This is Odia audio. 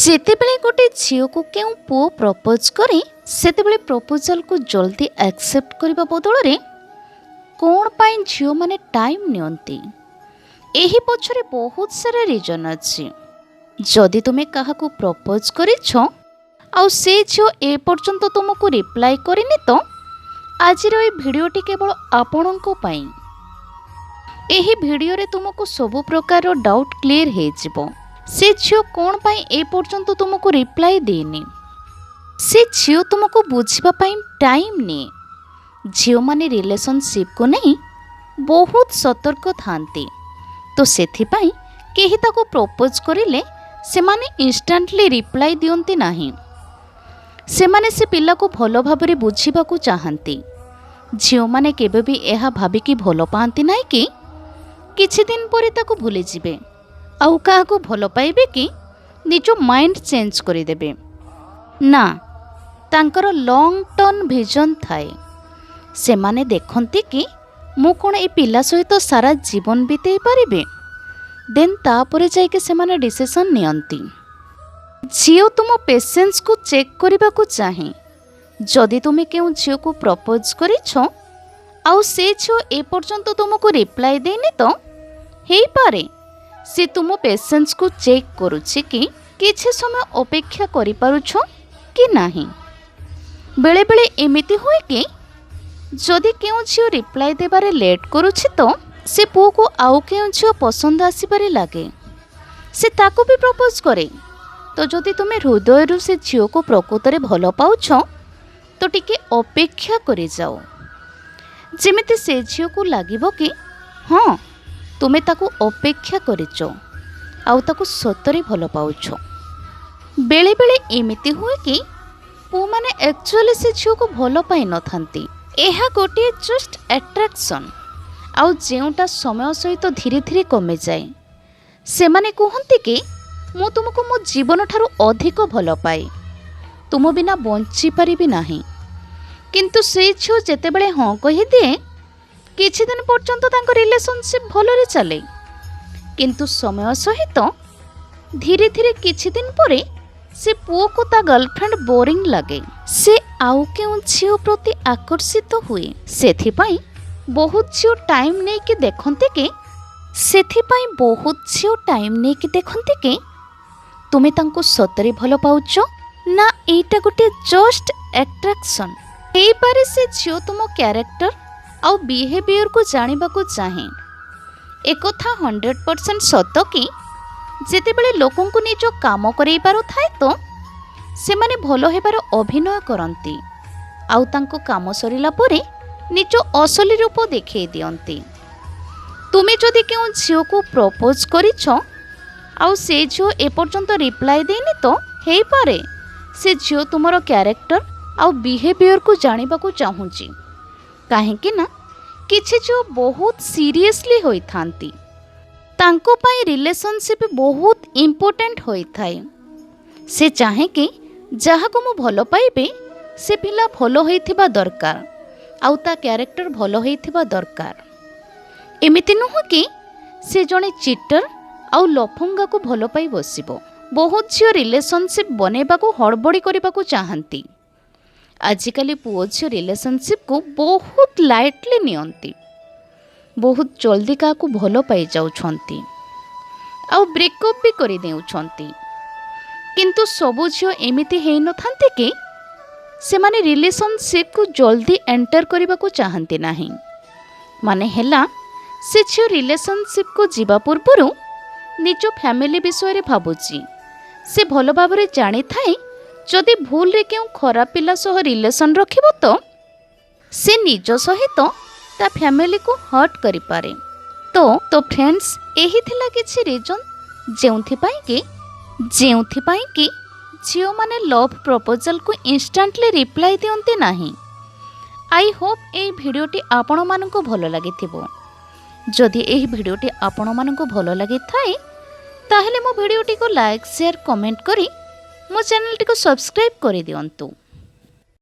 ଯେତେବେଳେ ଗୋଟେ ଝିଅକୁ କେଉଁ ପୁଅ ପ୍ରପୋଜ୍ କରେ, ସେତେବେଳେ ପ୍ରପୋଜାଲକୁ ଜଲ୍ଦି ଆକ୍ସେପ୍ଟ କରିବା ବଦଳରେ କ'ଣ ପାଇଁ ଝିଅମାନେ ଟାଇମ୍ ନିଅନ୍ତି? ଏହି ପଛରେ ବହୁତ ସାରା ରିଜନ୍ ଅଛି। ଯଦି ତୁମେ କାହାକୁ ପ୍ରପୋଜ୍ କରିଛ ଆଉ ସେ ଝିଅ ଏପର୍ଯ୍ୟନ୍ତ ତୁମକୁ ରିପ୍ଲାଏ କରିନି, ତ ଆଜିର ଏହି ଭିଡ଼ିଓଟି କେବଳ ଆପଣଙ୍କ ପାଇଁ। ଏହି ଭିଡ଼ିଓରେ ତୁମକୁ ସବୁ ପ୍ରକାରର ଡାଉଟ୍ କ୍ଲିୟର ହେଇଯିବ। ସେ ଝିଅ କ'ଣ ପାଇଁ ଏପର୍ଯ୍ୟନ୍ତ ତୁମକୁ ରିପ୍ଲାଏ ଦେଇନି? ସେ ଝିଅ ତୁମକୁ ବୁଝିବା ପାଇଁ ଟାଇମ୍ ନିଏ। ଝିଅମାନେ ରିଲେସନସିପ୍କୁ ନେଇ ବହୁତ ସତର୍କ ଥାଆନ୍ତି, ତ ସେଥିପାଇଁ କେହି ତାକୁ ପ୍ରପୋଜ୍ କରିଲେ ସେମାନେ ଇନଷ୍ଟାଣ୍ଟଲି ରିପ୍ଲାଏ ଦିଅନ୍ତି ନାହିଁ। ସେମାନେ ସେ ପିଲାକୁ ଭଲ ଭାବରେ ବୁଝିବାକୁ ଚାହାନ୍ତି। ଝିଅମାନେ କେବେ ବି ଏହା ଭାବିକି ଭଲ ପାଆନ୍ତି ନାହିଁ କି କିଛି ଦିନ ପରେ ତାକୁ ଭୁଲିଯିବେ, ଆଉ କାହାକୁ ଭଲ ପାଇବେ କି ନିଜ ମାଇଣ୍ଡ ଚେଞ୍ଜ କରିଦେବେ। ନା, ତାଙ୍କର ଲଙ୍ଗ୍ ଟର୍ମ ଭିଜନ୍ ଥାଏ। ସେମାନେ ଦେଖନ୍ତି କି ମୁଁ କ'ଣ ଏ ପିଲା ସହିତ ସାରା ଜୀବନ ବିତେଇ ପାରିବି? ଦେନ୍ ତାପରେ ଯାଇକି ସେମାନେ ଡିସିସନ୍ ନିଅନ୍ତି। ଝିଅ ତୁମ ପେସେନ୍ସକୁ ଚେକ୍ କରିବାକୁ ଚାହେଁ। ଯଦି ତୁମେ କେଉଁ ଝିଅକୁ ପ୍ରପୋଜ୍ କରିଛ ଆଉ ସେ ଝିଅ ଏପର୍ଯ୍ୟନ୍ତ ତୁମକୁ ରିପ୍ଲାଏ ଦେଇନି, ତ ହେଇପାରେ ସେ ତୁମ ପେସେନ୍ସକୁ ଚେକ୍ କରୁଛି କି କିଛି ସମୟ ଅପେକ୍ଷା କରିପାରୁଛ କି ନାହିଁ। ବେଳେବେଳେ ଏମିତି ହୁଏ କି ଯଦି କେଉଁ ଝିଅ ରିପ୍ଲାଏ ଦେବାରେ ଲେଟ୍ କରୁଛି, ତ ସେ ପୁଅକୁ ଆଉ କେଉଁ ଝିଅ ପସନ୍ଦ ଆସିବାରେ ଲାଗେ। ସେ ତାକୁ ବି ପ୍ରପୋଜ୍ କରେ। ତ ଯଦି ତୁମେ ହୃଦୟରୁ ସେ ଝିଅକୁ ପ୍ରକୃତରେ ଭଲ ପାଉଛ, ତ ଟିକେ ଅପେକ୍ଷା କରିଯାଅ, ଯେମିତି ସେ ଝିଅକୁ ଲାଗିବ କି ହଁ, ତୁମେ ତାକୁ ଅପେକ୍ଷା କରିଛ ଆଉ ତାକୁ ସତରେ ଭଲ ପାଉଛ। ବେଳେବେଳେ ଏମିତି ହୁଏ କି ପୁଅମାନେ ଆକ୍ଚୁଆଲି ସେ ଝିଅକୁ ଭଲ ପାଇନଥାନ୍ତି। ଏହା ଗୋଟିଏ ଜଷ୍ଟ ଆଟ୍ରାକ୍ସନ୍, ଆଉ ଯେଉଁଟା ସମୟ ସହିତ ଧୀରେ ଧୀରେ କମିଯାଏ। ସେମାନେ କୁହନ୍ତି କି ମୁଁ ତୁମକୁ ମୋ ଜୀବନଠାରୁ ଅଧିକ ଭଲ ପାଏ, ତୁମ ବିନା ବଞ୍ଚିପାରିବି ନାହିଁ। କିନ୍ତୁ ସେ ଝିଅ ଯେତେବେଳେ ହଁ କହିଦିଏ, କିଛି ଦିନ ପର୍ଯ୍ୟନ୍ତ ତାଙ୍କ ରିଲେସନସିପ୍ ଭଲରେ ଚାଲେ। କିନ୍ତୁ ସମୟ ସହିତ ଧୀରେ ଧୀରେ କିଛି ଦିନ ପରେ ସେ ପୁଅକୁ ତା ଗର୍ଲଫ୍ରେଣ୍ଡ ବୋରିଂ ଲାଗେ। ସେ ଆଉ କେଉଁ ଝିଅ ପ୍ରତି ଆକର୍ଷିତ ହୁଏ। ସେଥିପାଇଁ ବହୁତ ଝିଅ ଟାଇମ୍ ନେଇକି ଦେଖନ୍ତି କି ତୁମେ ତାଙ୍କୁ ସତରେ ଭଲ ପାଉଛ ନା ଏଇଟା ଗୋଟିଏ ଜଷ୍ଟ ଆଟ୍ରାକ୍ସନ୍। ହେଇପାରେ ସେ ଝିଅ ତୁମ କ୍ୟାରେକ୍ଟର ଆଉ ବିହେଭିଅରକୁ ଜାଣିବାକୁ ଚାହେଁ। ଏକଥା 100% ସତ କି ଯେତେବେଳେ ଲୋକଙ୍କୁ ନିଜ କାମ କରେଇବାର ଥାଏ, ତ ସେମାନେ ଭଲ ହେବାର ଅଭିନୟ କରନ୍ତି ଆଉ ତାଙ୍କ କାମ ସରିଲା ପରେ ନିଜ ଅସଲି ରୂପ ଦେଖେଇ ଦିଅନ୍ତି। ତୁମେ ଯଦି କେଉଁ ଝିଅକୁ ପ୍ରପୋଜ୍ କରିଛ ଆଉ ସେ ଝିଅ ଏପର୍ଯ୍ୟନ୍ତ ରିପ୍ଲାଏ ଦେଇନି, ତ ହେଇପାରେ ସେ ଝିଅ ତୁମର କ୍ୟାରେକ୍ଟର ଆଉ ବିହେଭିଅରକୁ ଜାଣିବାକୁ ଚାହୁଁଛି। କାହିଁକି ନା କିଛି ଝିଅ ବହୁତ ସିରିୟସଲି ହୋଇଥାନ୍ତି। ତାଙ୍କ ପାଇଁ ରିଲେସନସିପ୍ ବହୁତ ଇମ୍ପୋର୍ଟାଣ୍ଟ ହୋଇଥାଏ। ସେ ଚାହେଁ କି ଯାହାକୁ ମୁଁ ଭଲ ପାଇବି, ସେ ପିଲା ଭଲ ହୋଇଥିବା ଦରକାର ଆଉ ତା କ୍ୟାରେକ୍ଟର ଭଲ ହୋଇଥିବା ଦରକାର। ଏମିତି ନୁହଁ କି ସେ ଜଣେ ଚିଟର ଆଉ ଲଫଙ୍ଗାକୁ ଭଲ ପାଇ ବସିବ। ବହୁତ ଝିଅ ରିଲେସନସିପ୍ ବନେଇବାକୁ ହଡ଼ବଡ଼ି କରିବାକୁ ଚାହାନ୍ତି। ଆଜିକାଲି ପୁଅ ଝିଅ ରିଲେସନସିପ୍କୁ ବହୁତ ଲାଇଟଲି ନିଅନ୍ତି। ବହୁତ ଜଲ୍ଦି କାହାକୁ ଭଲ ପାଇଯାଉଛନ୍ତି ଆଉ ବ୍ରେକଅପ୍ ବି କରିଦେଉଛନ୍ତି। କିନ୍ତୁ ସବୁ ଝିଅ ଏମିତି ହେଇନଥାନ୍ତି କି ସେମାନେ ରିଲେସନସିପ୍କୁ ଜଲ୍ଦି ଏଣ୍ଟର କରିବାକୁ ଚାହାନ୍ତି ନାହିଁ। ମାନେ ହେଲା, ସେ ଝିଅ ରିଲେସନସିପ୍କୁ ଯିବା ପୂର୍ବରୁ ନିଜ ଫ୍ୟାମିଲି ବିଷୟରେ ଭାବୁଛି। ସେ ଭଲ ଭାବରେ ଜାଣିଥାଏ, ଯଦି ଭୁଲରେ କେଉଁ ଖରାପ ପିଲା ସହ ରିଲେସନ୍ ରଖିବ, ତ ସେ ନିଜ ସହିତ ତା ଫ୍ୟାମିଲିକୁ ହର୍ଟ କରିପାରେ। ତ ଫ୍ରେଣ୍ଡସ୍, ଏହି ଥିଲା କିଛି ରିଜନ୍ ଯେଉଁଥିପାଇଁ କି ଝିଅମାନେ ଲଭ୍ ପ୍ରପୋଜାଲକୁ ଇନଷ୍ଟାଣ୍ଟଲି ରିପ୍ଲାଏ ଦିଅନ୍ତି ନାହିଁ। I Hope ଏହି ଭିଡ଼ିଓଟି ଆପଣମାନଙ୍କୁ ଭଲ ଲାଗିଥିବ। ଯଦି ଏହି ଭିଡ଼ିଓଟି ଆପଣମାନଙ୍କୁ ଭଲ ଲାଗିଥାଏ, ତାହେଲେ ମୋ ଭିଡ଼ିଓଟିକୁ ଲାଇକ୍, ସେୟାର, କମେଣ୍ଟ କରି ମୋ ଚ୍ୟାନେଲଟିକୁ ସବସ୍କ୍ରାଇବ୍ କରିଦିଅନ୍ତୁ।